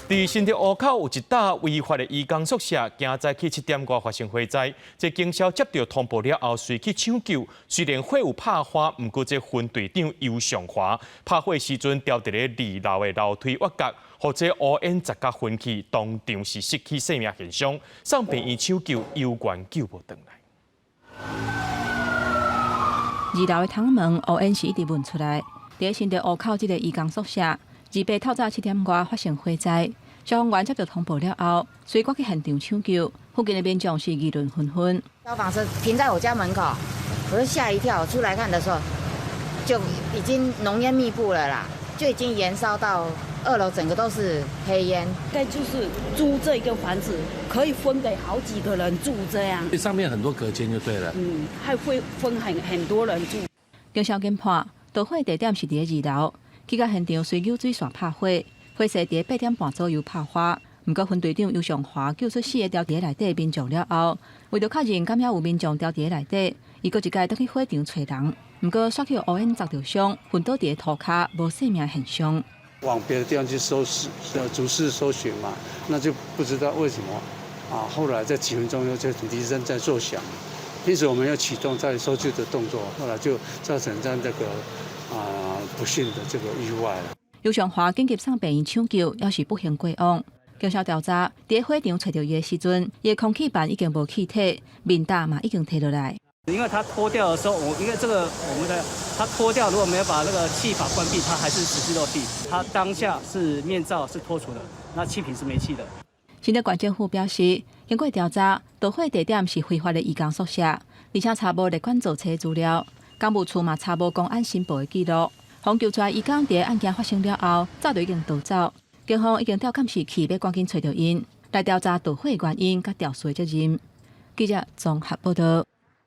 佇新竹湖口有一棟違法的移工宿舍，今早起7點外發生火災。這警消接到通報了後，隨去搶救。雖然火有拍花，毋過這分隊長游尚華拍火時陣牢佇咧二樓的樓梯挖角，予這烏煙髒甲熏去，當場是失去生命現象，送病院搶救，猶原救無轉來。二樓的窗門烏煙是一直冒出來。佇新竹湖口這个移工宿舍，28透早7點外發生火災。消防員接到通報了後，隨趕去現場搶救。附近的民眾是議論紛紛。消防車停在我家門口，我就嚇一跳。出來看的時候，就已經濃煙密布了啦，就已經延燒到二樓，整個都是黑煙。該就是租這個房子，可以分給好幾個人住，這樣。上面很多隔間就對了。嗯，還會分很多人住。經消研判，導火地點是佇二樓，去到現場隨用水線拍火。火勢佇8點半左右拍花，毋過分隊長游尚華救出四個牢佇內底民眾了後，為著確認敢猶有民眾牢佇內底，伊閣一擺轉去火場揣人，毋過煞予烏煙髒著傷，昏倒佇塗跤，無生命現象。往別的地方去搜逐室搜尋嘛，那就不知道為什麼啊。後來在幾分鐘後就鈴聲在作響，因此我們要啟動再搜救的動作，後來就造成這樣這個啊不幸的這個意外。游尚華緊急送病院搶救，猶是不幸過往。警消調查，佇火場揣著伊的時陣，伊的空氣袢已經無氣體，面罩嘛已經提落來。因為他脫掉的時候，我因為這個我們的他脫掉，如果沒有把那個氣閥關閉，他還是持續漏氣。他當下是面罩是脫除的，那氣瓶是沒氣的。新竹縣政府表示，經過調查，導火地點是非法的移工宿舍，而且查無列管造冊資料，工務處嘛查無公安申報的記錄。予救出來移工佇案件發生了後，早就已經逃走。警方已經調監視器，欲趕緊揣著𪜶來調查導火原因佮肇事責任。記者綜合報道。